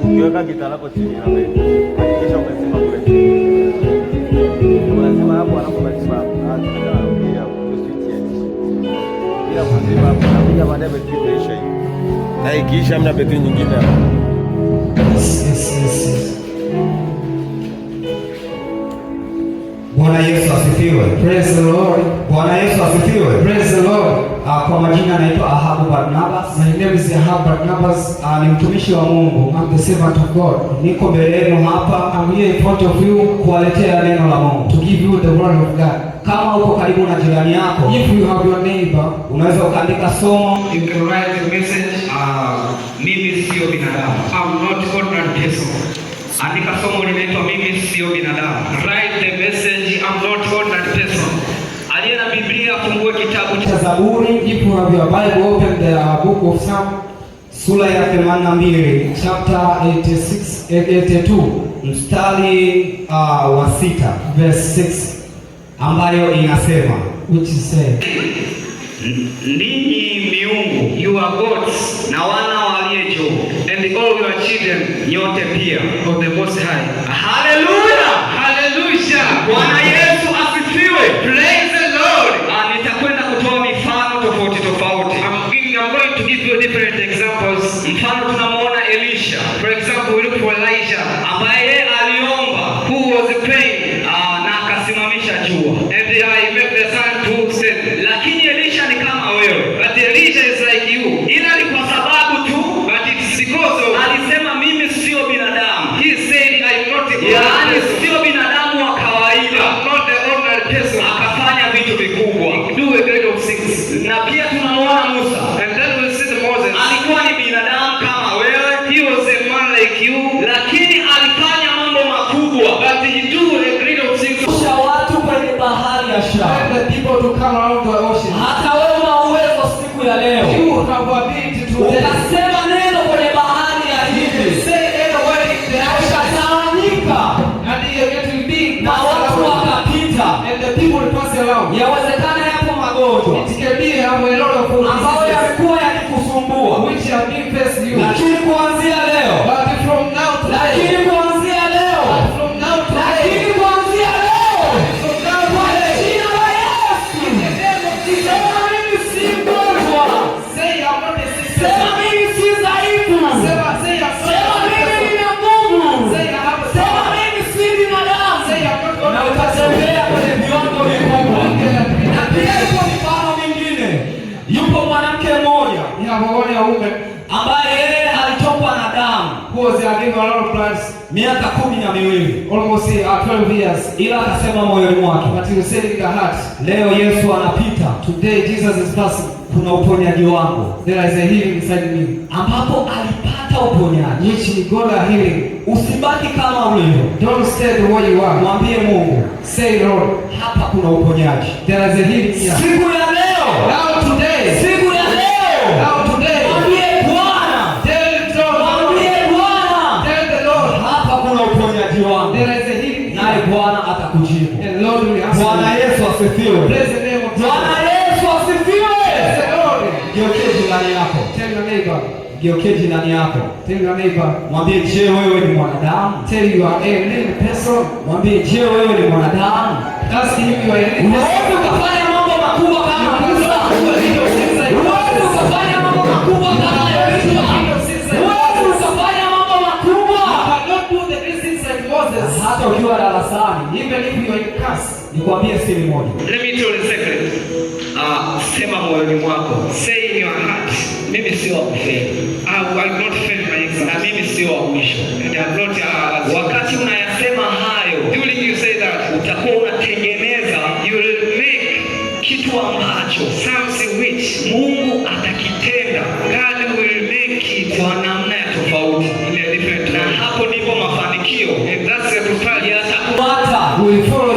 Ukiweka gitaa lako chini hapa hivi, hakikisha umezima kule chini. Unazima hapo alafu unazima hapo. Ah, tunataka hapo, hiyo switch ya chini. Bila kuzima hapo, unakuja baadaye betri itaisha hiyo. Na ikiisha hamna betri nyingine hapo. Yes. Bwana Yesu asifiwe. Praise the Lord. Bwana Yesu asifiwe. Praise the Lord. Kwa majina naitwa Ahabu Barnabas. My name is Ahab Barnabas. Ni mtumishi wa Mungu. I'm the servant of God. Niko mbele yenu hapa I'm here in front of you kuwaletea neno la Mungu. To give you the word of God. Kama uko karibu na jirani yako, If you have your neighbor, unaweza ukaandika somo you can write a message. Mimi sio binadamu. I'm not ordinary person. Andika somo linaitwa mimi sio binadamu. Write the message, I'm not ordinary person. Aliye na Biblia afungue kitabu cha Zaburi If you have your Bible, open the book of Psalm, sura ya 82 chapter 86, 82, mstari wa 6 verse 6, ambayo inasema, which is saying, ninyi miungu You are gods, na wana wa aliye juu, and all your children nyote pia of the Most High. Haleluya! Hallelujah! Bwana Yesu asifiwe. Praise the Lord! Nitakwenda kutoa mifano tofauti tofauti. I'm going to give you different examples. Mfano tunamuona Elisha For example, we look for Elijah, ambaye yeye aliomba who was praying, na akasimamisha jua, and he made the sun to stand. Lakini Elisha ni kama wewe, But Elijah is like you, ila ni kwa sababu tu but it's because of alisema mimi sio binadamu, he said, I'm not a yaani ordinary person. sio binadamu wa kawaida, I'm not the ordinary person. Akafanya vitu vikubwa. Do a great of things. Na pia tunamuona Musa And then we see the Moses. Alikuwa ni binadamu kama wewe, He was a man like you, lakini alifanya mambo makubwa. But he do a great of things. Kusha watu kwenye bahari ya Shamu. Let the people to come around the ocean. Hata wewe una uwezo siku ya leo You have ability today. Ukasema neno kwenye bahari ya Hindi Say any word in the ocean, ukatawanyika and it will be na watu wakapita. And the people will pass around. Yawezekana yapo magonjwa It can be have a lot of ambayo diseases yamekuwa yakikusumbua, which have been faced you. Lakini kuanzia leo, But from now today, lakini kuanzia leo, but from now today, lakini kuanzia leo, from now kwa today, jina la Yesu, in the name of Jesus, sema mimi si mgonjwa, say I'm not a sick sema person. mimi si dhaifu, Say I'm sema not a mimi person. nina nguvu, Say I have a sema power. mimi si binadamu, Say I'm not na ordinary utatembea kwenye viwango vikubwa. Na pia yupo mifano mingine. Yupo mwanamke mmoja You have one woman ambaye yeye alitokwa na damu who was given a lot of blood miaka 12, almost 12 years. Ila akasema moyoni mwake, But he said in the heart, leo Yesu anapita, today Jesus is passing. Kuna uponyaji wangu, There is a healing inside me, ambapo alipata uponyaji. Which he got a healing. Usibaki kama ulivyo, Don't stay the way you are. Mwambie Mungu, Say, Lord, hapa kuna uponyaji. There is a healing here. Siku ya leo, Now today, siku ya leo, now today, mwambie Bwana, tell the Lord, mwambie Bwana, tell the Lord, hapa kuna uponyaji wangu, there is a healing naye here. Bwana atakujibu. And Lord will answer Bwana you. Yesu asifiwe. Praise the name of Jesus. Bwana Yesu asifiwe. Praise the Lord. Geukie jirani yako, Tell your neighbor, geukie jirani yako, tell your neighbor, mwambie, je, wewe ni mwanadamu? Tell you are a real person. Mwambie, je, wewe ni mwanadamu? Ask him you are a real person. Unaweza ukafanya mambo makubwa kama Musa. Huwezi ukafanya mambo makubwa kama Elisha. Huwezi ukafanya mambo makubwa You cannot do the great things like Moses. Hata ukiwa darasani. Even if you are in class. Nikwambie siri moja. Let me tell you a secret. Sema moyoni mwako, Say in your heart, mimi sio wa kufeli I will not fail my exam. Na mimi sio wa mwisho. And I'm not Wakati unayasema hayo, during you say that, utakuwa unatengeneza you will make kitu ambacho something which Mungu atakitenda God will make it kwa namna ya tofauti, in a different na way. hapo ndipo mafanikio And that's the prosperity yatakufuata. Will follow.